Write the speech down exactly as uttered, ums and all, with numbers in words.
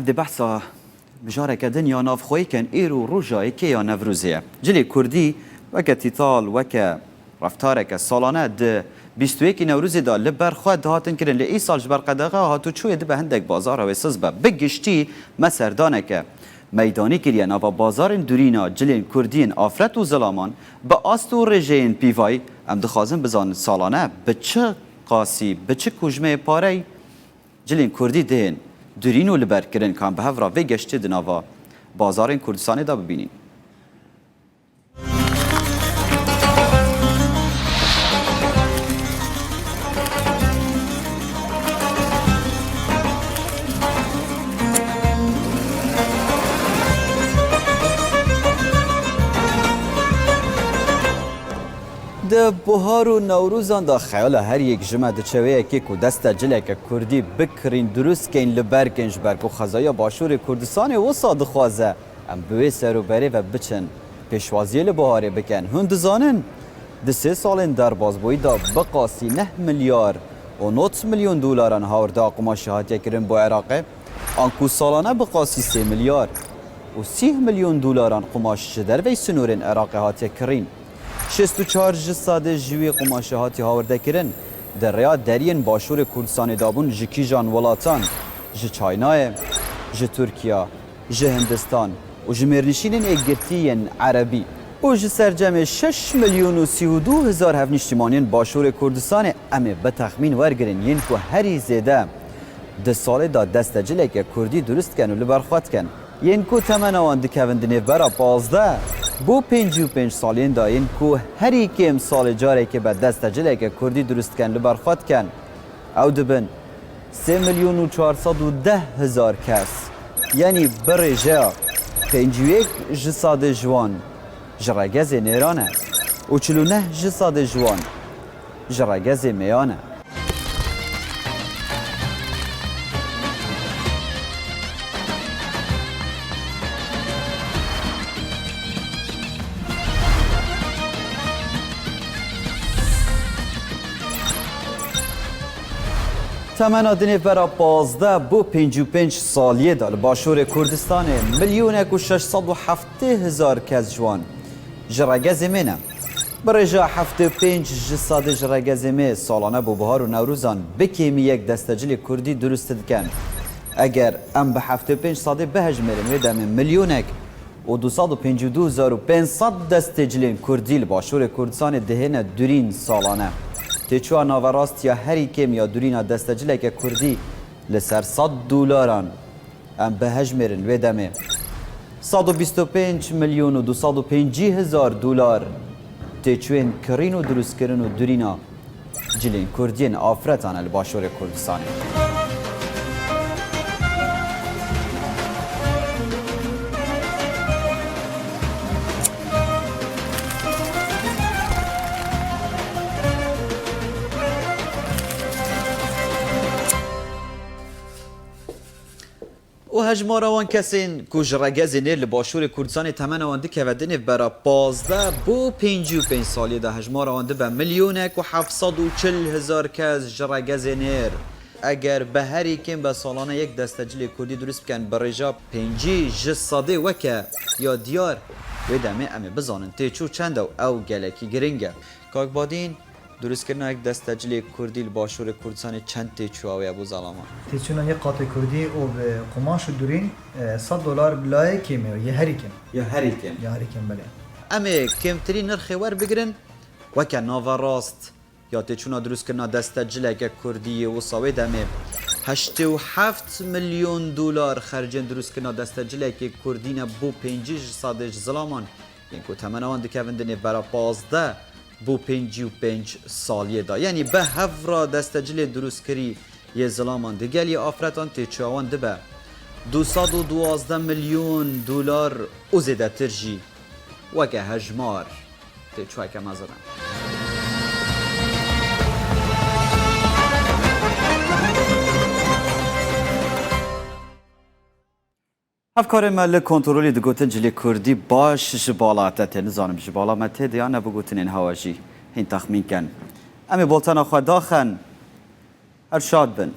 Ev dê behsa mijareke din ya navxweyî ken, êro roja yekê ya Newrozê ye. Cilê Kurdî weke tîtal, weke reftareke salane di bîst û yekê Newrozê de li ber xwe dihatin kirin. Lê îsal ji ber qedexe hatûçûyê dibe hindek bazara wê siz be. Bi giştî me serdaneke meydanî kiriye nava bazarên durîna cilên Kurdî yên Afret û Zilaman bi ast û rêjeyên pîvayî. Em dixwazin bizanin salane bi çi qasî, bi çi kûjmeyê parey cilên Kurdî dihên durîn û li ber kirin, kan bi hev re vê geştê di nava bazarên Kurdistanê de bibînin. Di buhar û newrozan de xeyala her yek ji me diçe wê yekê ku deste cileke kurdî bikirîn, dirust keyn, li ber keyn, ji ber ku xezaya Başûrê Kurdistanê wisa dixwaze em bi wê serûberê ve biçin pêşwaziyê li buharê bikin. Hûn dizanin, di sê salên derbasbûyî de bi qasî neh milyar û nod milyon dolaran hawirda qumaşê hatiye kirin bo Iraqê, anku salane bi qasî sê milyar û sî milyon dolaran qumaş ji dervey sînorên Iraqê hatiye kirîn. Şêst û çar ji sedê ji wî qumaşê hatî hawirdekirin di rêya deriyên Başûrê Kurdistanê de bûn, ji kîjan welatan? Ji Çaynayê, ji Tirkiya, ji Hindistan û ji mêrnişînên êkgirtî yên erebî. Û ji sercemê şeş milyon û sî û du hezar hevnîştimaniyên Başûrê Kurdistanê em ê bi texmîn wergirin yên ku herî zêde di salê de destecileke kurdî dirust dikin û li ber xwe dikin. Yên ku temena wan dikevin di nêvbera pazdeh bo pêncî û pênc saliyên de, yên ku herî kêm salê carekê be destecileke kurdî dirust dikin, li ber xwe dikin, ew dibin sê milyon û çar sed û deh hezar kes. Yanî bi rêjeya pêncî û yek ji sedê ji wan ji regezê nêran e û çil û neh ji sedê ji wan ji regezê mêyan e. Temena di nêvbera pazdeh bo pêncî û pênc saliyê de li Başûrê Kurdistanê milyonek û şeş sed û heftê hezar kes ji wan ji regezê mê ne. Bi rêja heftê û pênc ji sedê ji regezê mê salane bo bihar û newrozan bi kêmî yek destecilê kurdî dirust dikin. Eger em bi heftê û pênc sedê bihejmêrin, wê demê milyonek û du sed û pêncî û du hezar û pênc sed destecilên kurdî li Başûrê Kurdistanê dihêne durîn salane. Têçûya naverast ya herî kêm ya durîna destecileke kurdî li ser sed dolaran. Em bihejmêrin wê demê sed û bîst û pênc milyon û du sed û pêncî hezar dolar têçûyên kirîn û dirustkirin û durîna cilên kurdiyên afretan e li Başûrê Kurdistanê. Û hejmara wan kesên ku ji regezê nêr li Başûrê Kurdistanê temena wan dikeve di nêvbera pazdeh bo pêncî û pênc saliyê de hejmara wan dibe milyonek û heft sed û çil hezar kes ji regezê nêr. Eger bi herî kêm be salane yek destecilê kurdî dirust bikin bi rêja pêncî ji sedê weke ya diyar, wê demê em ê bizanin têçû çend e û ew gelekî giring e. Kak Badîn, Dirustkirina yek destecilê kurdî li Başûrê Kurdistanê çend têçûya wê ye bo zalaman? Têçûna yek qatê kurdî û bi qumaş û durîn, e, sed dolar bi layê kêmê ye, yê herî kêm. Ya herî kêm. Ya herî kêm, belê. Em ê kêmtirîn nirxê werbigirin, weke naverast ya têçûna dirustkirina destecileke kurdî yê wisa wê demê heştê û heft milyon dolar xercên dirustkirina destecilekê kurdî ne bo pêncî ji sedê ji zilaman, yên ku temena wan dikevin di nêvbera pazdeh bo pêncî û pênc saliyê de. Yanî bi hev re destecilê dirustkirî yê zilaman di gelî afretan têçûya wan dibe du sed û duwazdeh milyon dolar û zêdetir jî. Weke hejmar têçûyeke mezin e. Hevkarê me li kontrolî digotin cilê kurdî baş ji bala te tê. Nizanim ji bala me tê de ya ne, bi gotinên hewa jî hîn texmîn ken. Em ê boltena xwe daxin. Her şad bin.